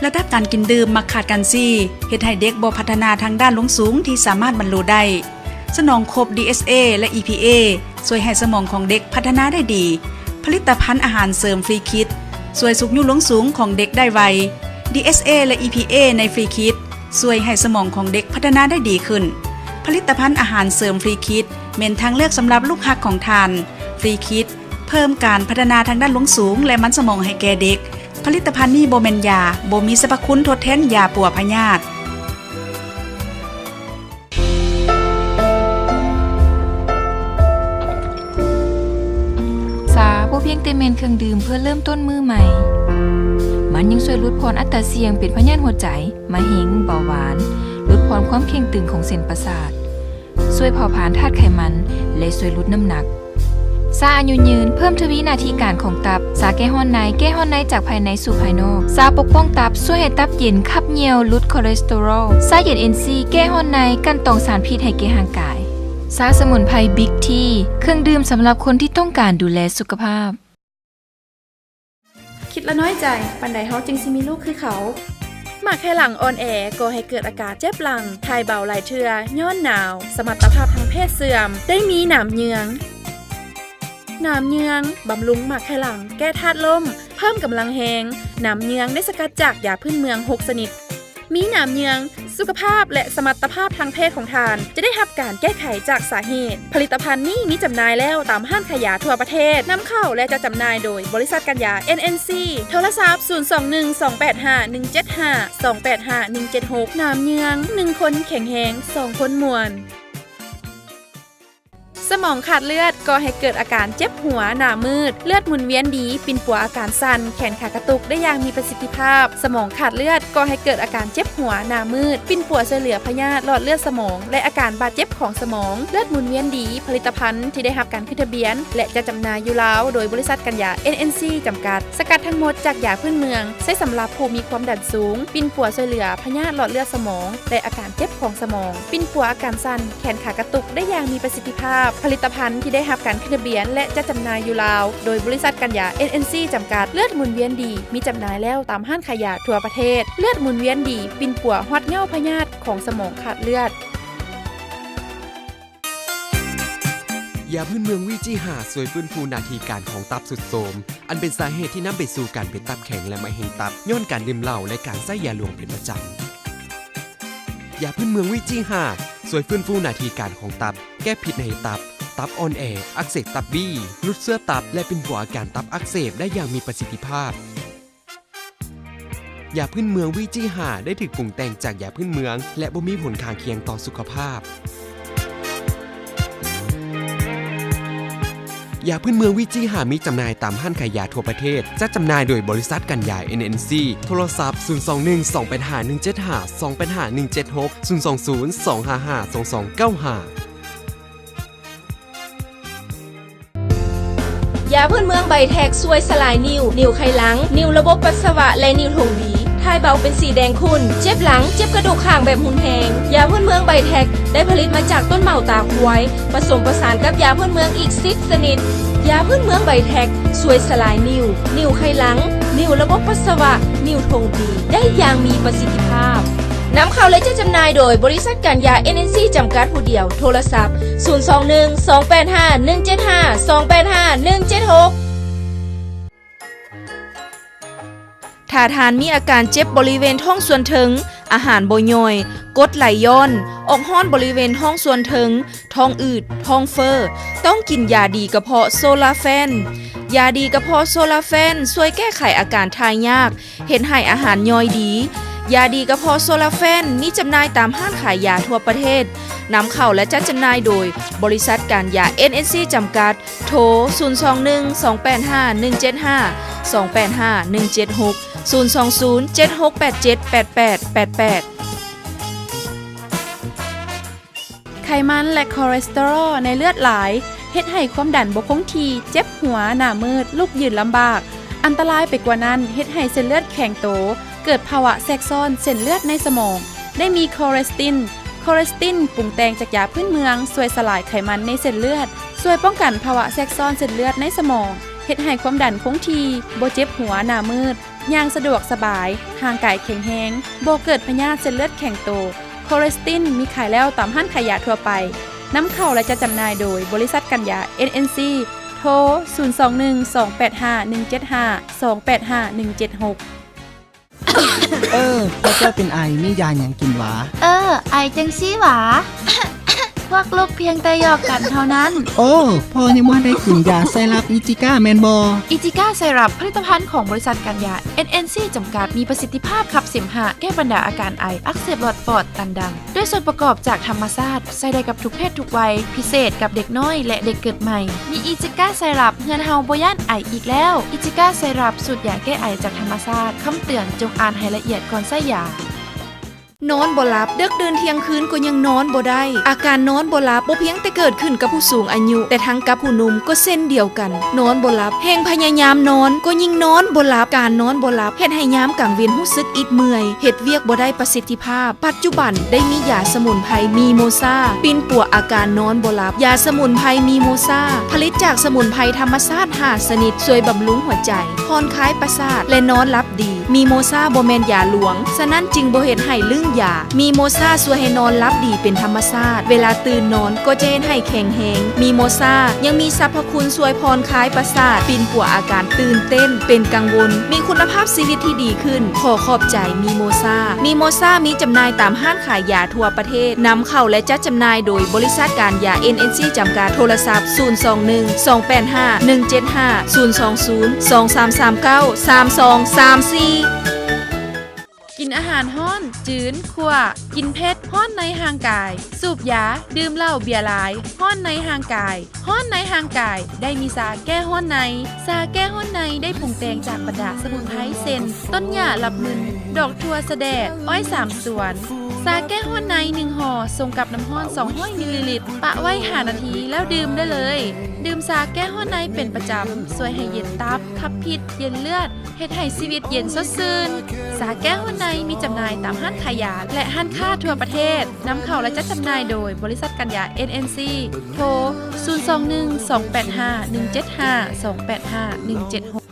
ລະດັບການກິນດື່ມມັກຂາດການຊີ ເຮັດໃຫ້ເດັກບໍ່ພັດທະນາທາງດ້ານລວງສູງທີ່ສາມາດບັນລຸໄດ້. ສະໜອງຄົບ ດີເອສເອ ແລະ ອີພີເອ ຊ່ວຍໃຫ້ສະໝອງຂອງເດັກພັດທະນາໄດ້ດີ. ຜະລິດຕະພັນອາຫານເສີມຟຣີຄິດ ຊ່ວຍຊຸກຍູ້ລວງສູງຂອງເດັກໄດ້ໄວ. ດີເອສເອ ແລະ ອີພີເອ ໃນຟຣີຄິດ ຊ່ວຍໃຫ້ສະໝອງຂອງເດັກພັດທະນາໄດ້ດີຂຶ້ນ. ຜະລິດຕະພັນອາຫານເສີມຟຣີຄິດ ແມ່ນທາງເລືອກສຳລັບລູກຮັກຂອງທ່ານ. ຟຣີຄິດ ເພີ່ມການພັດທະນາທາງດ້ານລວງສູງ ແລະ ມັນສະໝອງໃຫ້ແກ່ເດັກ. ຜະລິດຕະພັນນີ້ບໍ່ແມ່ນຢາ, ບໍ່ມີສັບພະຄຸນທົດແທນຢາປົວພະຍາດ. ຊາບໍ່ພຽງແຕ່ແມ່ນເຄື່ອງດື່ມເພື່ອເລີ່ມຕົ້ນມື້ໃໝ່, ມັນຍັງຊ່ວຍຫຼຸດຜ່ອນອັດຕາສ່ຽງເປັນພະຍາດຫົວໃຈ, ມະເຮັງ, ເບົາຫວານ, ຫຼຸດຜ່ອນຄວາມເຄັ່ງຕຶງຂອງເສັ້ນປະສາດ, ຊ່ວຍເຜົາຜານທາດໄຂມັນ ແລະ ຊ່ວຍຫຼຸດນ້ຳໜັກ. ຊາອາຍຸຍືນ ເພີ່ມທະວີໜ້າທີ່ການຂອງຕັບ. ຊາແກ້ຮ້ອນໃນ ແກ້ຮ້ອນໃນຈາກພາຍໃນສູ່ພາຍນອກ. ຊາປົກປ້ອງຕັບ ຊ່ວຍໃຫ້ຕັບເຢັນ, ຂັບຍ່ຽວ, ຫຼຸດຄໍເລສເຕີຣອລ. ຊາເຢັນເອັນຊີ ແກ້ຮ້ອນໃນ, ກັ່ນຕອງສານພິດໃຫ້ແກ່ຮ່າງກາຍ. ຊາສະໝຸນໄພບິກທີ ເຄື່ອງດື່ມສຳລັບຄົນທີ່ຕ້ອງການດູແລສຸຂະພາບ. ຄິດລະນ້ອຍໃຈ, ປານໃດເຮົາຈຶ່ງຊິມີລູກຄືເຂົາ? ໝາກໄຂ່ຫຼັງອ່ອນແອກໍ່ໃຫ້ເກີດອາການເຈັບຫຼັງ, ຖ່າຍເບົາຫຼາຍເທື່ອຍ້ອນໜາວ, ສະມັດຕະພາບທາງເພດເສື່ອມ, ໄດ້ມີໜາມເຍືອງ. ໜາມເຍືອງ ບຳລຸງໝາກໄຂ່ຫຼັງ, ແກ້ທາດລົ້ມ, ເພີ່ມກຳລັງແຮງ. ໜາມເຍືອງໄດ້ສະກັດຈາກຢາພື້ນເມືອງຫົກຊະນິດ. ມີໜາມເຍືອງ, ສຸຂະພາບ ແລະ ສະມັດຕະພາບທາງເພດຂອງທ່ານຈະໄດ້ຮັບການແກ້ໄຂຈາກສາເຫດ. ຜະລິດຕະພັນນີ້ມີຈຳໜ່າຍແລ້ວຕາມຮ້ານຂາຍຢາທົ່ວປະເທດ. ນຳເຂົ້າ ແລະ ຈັດຈຳໜ່າຍໂດຍບໍລິສັດກັນຢາ ເອັນເອັນຊີ. ໂທລະສັບ ສູນສອງໜຶ່ງ ສອງແປດຫ້າ ໜຶ່ງເຈັດຫ້າ ສອງແປດຫ້າ ໜຶ່ງເຈັດຫົກ. ໜາມເຍືອງ ໜຶ່ງຄົນແຂງແຮງ, ສອງຄົນມ່ວນ. ສະໝອງຂາດເລືອດກໍ່ໃຫ້ເກີດອາການເຈັບຫົວ, ໜ້າມືດ, ເລືອດໝູນວຽນດີ, ປິ່ນປົວອາການສັ່ນ, ແຂນຂາກະຕຸກໄດ້ຢ່າງມີປະສິດທິພາບ. ສະໝອງຂາດເລືອດກໍ່ໃຫ້ເກີດອາການເຈັບຫົວ, ໜ້າມືດ, ປິ່ນປົວຊ່ວຍເຫຼືອພະຍາດຫຼອດເລືອດສະໝອງ ແລະ ອາການບາດເຈັບຂອງສະໝອງ. ເລືອດໝູນວຽນດີ ຜະລິດຕະພັນທີ່ໄດ້ຮັບການຂຶ້ນທະບຽນ ແລະ ຈັດຈຳໜ່າຍຢູ່ລາວ ໂດຍບໍລິສັດກັນຢາ ເອັນເອັນຊີ ຈຳກັດ. ສະກັດທັງໝົດຈາກຢາພື້ນເມືອງ, ໃຊ້ສຳລັບຜູ້ມີຄວາມດັນສູງ, ປິ່ນປົວຊ່ວຍເຫຼືອພະຍາດຫຼອດເລືອດສະໝອງ ແລະ ອາການເຈັບຂອງສະໝອງ, ປິ່ນປົວອາການສັ່ນ, ແຂນຂາກະຕຸກໄດ້ຢ່າງມີປະສິດທິພາບ. ຜະລິດຕະພັນທີ່ໄດ້ຮັບການຂຶ້ນທະບຽນ ແລະ ຈັດຈຳໜ່າຍຢູ່ລາວ ໂດຍບໍລິສັດກັນຢາ ເອັນເອັນຊີ ຈຳກັດ. ເລືອດໝູນວຽນດີ ມີຈຳໜ່າຍແລ້ວຕາມຮ້ານຂາຍຢາທົ່ວປະເທດ. ເລືອດໝູນວຽນດີ ປິ່ນປົວຮອດເຫງົ້າພະຍາດຂອງສະໝອງຂາດເລືອດ. ຢາພື້ນເມືອງວີຈີຫ້າ ຊ່ວຍຟື້ນຟູໜ້າທີ່ການຂອງຕັບຊຸດໂຊມ, ອັນເປັນສາເຫດທີ່ນຳໄປສູ່ການເປັນຕັບແຂງ ແລະ ມະເຮັງຕັບ ຍ້ອນການດື່ມເຫຼົ້າ ແລະ ການໃຊ້ຢາຫຼວງເປັນປະຈຳ. ຢາພື້ນເມືອງວີຈີຫ້າ ຊ່ວຍຟື້ນຟູໜ້າທີ່ການຂອງຕັບ, ແກ້ພິດໃນຕັບ, ຕັບອ່ອນແອ, ອັກເສບຕັບບີ້, ຫຼຸດເຊື້ອຕັບ ແລະ ປິ່ນປົວອາການຕັບອັກເສບໄດ້ຢ່າງມີປະສິດທິພາບ. ຢາພື້ນເມືອງວີຈີຫ້າ ໄດ້ຖືກປຸງແຕ່ງຈາກຢາພື້ນເມືອງ ແລະ ບໍ່ມີຜົນຂ້າງຄຽງຕໍ່ສຸຂະພາບ. ຢາພື້ນເມືອງວີຈີຫ້າ ມີຈຳໜ່າຍຕາມຮ້ານຂາຍຢາທົ່ວປະເທດ. ຈັດຈຳໜ່າຍໂດຍບໍລິສັດກັນຢາ ເອັນເອັນຊີ. ໂທລະສັບ ສູນສອງໜຶ່ງ ສອງແປດຫ້າ ໜຶ່ງເຈັດຫ້າ, ສອງແປດຫ້າ ໜຶ່ງເຈັດຫົກ, ສູນສອງສູນ ສອງຫ້າຫ້າ ສອງສອງເກົ້າຫ້າ. ຢາພື້ນເມືອງໄບແທັກ ຊ່ວຍສະຫຼາຍນິ້ວ, ນິ້ວໄຂ່ຫຼັງ, ນິ້ວລະບົບປັດສະວະ ແລະ ນິ້ວຖົງດີ, ຖ່າຍເບົາເປັນສີແດງຂຸ້ນ, ເຈັບຫຼັງ, ເຈັບກະດູກຂ້າງແບບຮຸນແຮງ. ຢາພື້ນເມືອງໄບແທັກ ໄດ້ຜະລິດມາຈາກຕົ້ນເໝົາຕາຄວາຍ, ປະສົມປະສານກັບຢາພື້ນເມືອງອີກສິບຊະນິດ. ຢາພື້ນເມືອງໄບແທັກ ຊ່ວຍສະຫຼາຍນິ້ວ, ນິ້ວໄຂ່ຫຼັງ, ນິ້ວລະບົບປັດສະວະ, ນິ້ວຖົງດີ ໄດ້ຢ່າງມີປະສິດທິພາບ. ນຳເຂົ້າ ແລະ ຈັດຈຳໜ່າຍໂດຍບໍລິສັດການຢາ ເອັນເອັນຊີ ຈຳກັດຜູ້ດຽວ. ໂທລະສັບ ສູນສອງໜຶ່ງ ສອງແປດຫ້າ ໜຶ່ງເຈັດຫ້າ, ສອງແປດຫ້າ ໜຶ່ງເຈັດຫົກ. ຖ້າທ່ານມີອາການເຈັບບໍລິເວນທ້ອງສ່ວນເທິງ, ອາຫານບໍ່ຍ່ອຍ, ກົດໄຫຼຍ້ອນ, ອອກຮ້ອນບໍລິເວນທ້ອງສ່ວນເທິງ, ທ້ອງອືດ, ທ້ອງເຟີ້, ຕ້ອງກິນຢາດີກະເພາະໂຊລາເຟນ. ຢາດີກະເພາະໂຊລາເຟນ ຊ່ວຍແກ້ໄຂອາການຖ່າຍຍາກ, ເຮັດໃຫ້ອາຫານຍ່ອຍດີ. ຢາດີກະເພາະໂຊລາເຟນ ມີຈຳໜ່າຍຕາມຮ້ານຂາຍຢາທົ່ວປະເທດ. ນຳເຂົ້າ ແລະ ຈັດຈຳໜ່າຍໂດຍບໍລິສັດການຢາ ເອັນເອັນຊີ ຈຳກັດ. ໂທ ສູນສອງໜຶ່ງ ສອງແປດຫ້າ ໜຶ່ງເຈັດຫ້າ, ສອງແປດຫ້າ ໜຶ່ງເຈັດຫົກ, ສູນສອງສູນ ເຈັດຫົກແປດເຈັດ ແປດແປດແປດແປດ. ໄຂມັນ ແລະ ຄໍເລສເຕີຣອລໃນເລືອດຫຼາຍ ເຮັດໃຫ້ຄວາມດັນບໍ່ຄົງທີ່, ເຈັບຫົວ, ໜ້າມືດ, ລຸກຢືນລຳບາກ. ອັນຕະລາຍໄປກວ່ານັ້ນ, ເຮັດໃຫ້ເສັ້ນເລືອດແຂງໂຕ, ເກີດພາວະແຊກຊ້ອນເສັ້ນເລືອດໃນສະໝອງ. ໄດ້ມີຄໍເລສຕິນ. ຄໍເລສຕິນ ປຸງແຕ່ງຈາກຢາພື້ນເມືອງ, ຊ່ວຍສະຫຼາຍໄຂມັນໃນເສັ້ນເລືອດ, ຊ່ວຍປ້ອງກັນພາວະແຊກຊ້ອນເສັ້ນເລືອດໃນສະໝອງ, ເຮັດໃຫ້ຄວາມດັນຄົງທີ່, ບໍ່ເຈັບຫົວ, ໜ້າມືດ. ຍ່າງສະດວກສະບາຍ, ຮ່າງກາຍແຂງແຮງ, ບໍ່ເກີດພະຍາດເສັ້ນເລືອດແຂງໂຕ. ໂຄເຣສຕິນມີຂາຍແລ້ວຕາມຮ້ານຂາຍຢາທົ່ວໄປ. ນຳເຂົ້າ ແລະ ຈັດຈຳໜ່າຍໂດຍ ບໍລິສັດກັນຢາ ເອັນເອັນຊີ. ໂທ ສູນສອງໜຶ່ງ ສອງແປດຫ້າ ໜຶ່ງເຈັດຫ້າ ສອງແປດຫ້າ ໜຶ່ງເຈັດຫົກ. ເອີ ພວກເຈົ້າເປັນໄອ ມີຢາຫຍັງກິນຫວາ? ເອີ ໄອຈັ່ງຊີ້ຫວາ? ພວກລູກພຽງແຕ່ຫຍອກກັນເທົ່ານັ້ນ. ໂອ້ ພໍ່ຍັງບໍ່ໄດ້ກິນຢາໄຊຣັບອີຈິກ້າແມ່ນບໍ່? ອີຈິກ້າໄຊຣັບ ຜະລິດຕະພັນຂອງບໍລິສັດກັນຢາ ເອັນເອັນຊີ ຈຳກັດ ມີປະສິດທິພາບຂັບເສມຫະ ແກ້ບັນດາອາການໄອ ອັກເສບຫຼອດປອດ ຕັນດັງ ດ້ວຍສ່ວນປະກອບຈາກທຳມະຊາດ ໃຊ້ໄດ້ກັບທຸກເພດທຸກໄວ, ພິເສດກັບເດັກນ້ອຍ ແລະ ເດັກເກີດໃໝ່. ມີອີຈິກ້າໄຊຣັບ ເຮືອນເຮົາບໍ່ຢ້ານໄອອີກແລ້ວ. ອີຈິກ້າໄຊຣັບ ສູດຢາແກ້ໄອຈາກທຳມະຊາດ. ຄຳເຕືອນ, ຈົ່ງອ່ານໃຫ້ລະອຽດກ່ອນໃຊ້ຢາ. ນອນບໍ່ຫຼັບ, ເດິກດື່ນທ່ຽງຄືນກໍຍັງນອນບໍ່ໄດ້. ອາການນອນບໍ່ຫຼັບ ບໍ່ພຽງແຕ່ເກີດຂຶ້ນກັບຜູ້ສູງອາຍຸ, ແຕ່ທັງກັບຜູ້ໜຸ່ມກໍເຊັ່ນດຽວກັນ. ນອນບໍ່ຫຼັບ, ແຮ່ງພະຍາຍາມນອນກໍຍິ່ງນອນບໍ່ຫຼັບ. ການນອນບໍ່ຫຼັບເຮັດໃຫ້ຍາມກາງເວັນຮູ້ສຶກອິດເມື່ອຍ, ເຮັດວຽກບໍ່ໄດ້ປະສິດທິພາບ. ປັດຈຸບັນໄດ້ມີຢາສະໝຸນໄພມີໂມຊາ ປິ່ນປົວອາການນອນບໍ່ຫຼັບ. ຢາສະໝຸນໄພມີໂມຊາ ຜະລິດຈາກສະໝຸນໄພທຳມະຊາດຫ້າຊະນິດ, ຊ່ວຍບຳລຸງຫົວໃຈ, ຜ່ອນຄາຍປະສາດ ແລະ ນອນຫຼັບດີ. ມີໂມຊາບໍ່ແມ່ນຢາຫຼວງ, ສະນັ້ນຈຶ່ງບໍ່ເຮັດໃຫ້ລຶ້ງຢາ. ມີໂມຊາຊ່ວຍໃຫ້ນອນຫຼັບດີເປັນທຳມະຊາດ, ເວລາຕື່ນນອນກໍຈະເຮັດໃຫ້ແຂງແຮງ. ມີໂມຊາຍັງມີສັບພະຄຸນຊ່ວຍຜ່ອນຄາຍປະສາດ, ປິ່ນປົວອາການຕື່ນເຕັ້ນ, ເປັນກັງວົນ, ມີຄຸນນະພາບຊີວິດທີ່ດີຂຶ້ນ. ຂໍຂອບໃຈມີໂມຊາ. ມີໂມຊາມີຈຳໜ່າຍຕາມຮ້ານຂາຍຢາທົ່ວປະເທດ. ນຳເຂົ້າ ແລະ ຈັດຈຳໜ່າຍໂດຍບໍລິສັດການຢາ ເອັນເອັນຊີ ຈຳກັດ. ໂທລະສັບ ສູນສອງໜຶ່ງ ສອງແປດຫ້າ ໜຶ່ງເຈັດຫ້າ ສູນສອງສູນ ສອງສາມສາມເກົ້າ ສາມສອງສາມສີ່. ກິນອາຫານຮ້ອນ, ຈືນ, ຂົ້ວ, ກິນເຜັດ, ຮ້ອນໃນຮ່າງກາຍ. ສູບຢາ, ດື່ມເຫຼົ້າເບຍຫຼາຍ, ຮ້ອນໃນຮ່າງກາຍ. ຮ້ອນໃນຮ່າງກາຍ ໄດ້ມີຊາແກ້ຮ້ອນໃນ. ຊາແກ້ຮ້ອນໃນໄດ້ປຸງແຕ່ງຈາກບັນດາສະໝຸນໄພເຊັ່ນ ຕົ້ນຫຍ້າລັບມຶນ, ດອກຖົ່ວສະແດດ, ອ້ອຍສາມສວນ. ຊາແກ້ຮ້ອນໃນໜຶ່ງຫໍ່ ຊົງກັບນ້ຳຮ້ອນສອງຮ້ອຍມິນລີລິດ, ປະໄວ້ຫ້ານາທີແລ້ວດື່ມໄດ້ເລີຍ. ດື່ມຊາແກ້ຮ້ອນໃນເປັນປະຈຳ ຊ່ວຍໃຫ້ເຢັນຕັບ, ຂັບພິດ, ເຢັນເລືອດ, ເຮັດໃຫ້ຊີວິດເຢັນສົດຊື່ນ. ຊາແກ້ຮ້ອນໃນມີຈຳໜ່າຍຕາມຮ້ານຂາຍຢາ ແລະ ຮ້ານຄ້າທົ່ວປະເທດ. ນຳເຂົ້າ ແລະ ຈັດຈຳໜ່າຍໂດຍບໍລິສັດກັນຢາ ເອັນເອັນຊີ. ໂທ ສູນສອງໜຶ່ງ ສອງແປດຫ້າ ໜຶ່ງເຈັດຫ້າ ສອງແປດຫ້າ ໜຶ່ງເຈັດຫົກ.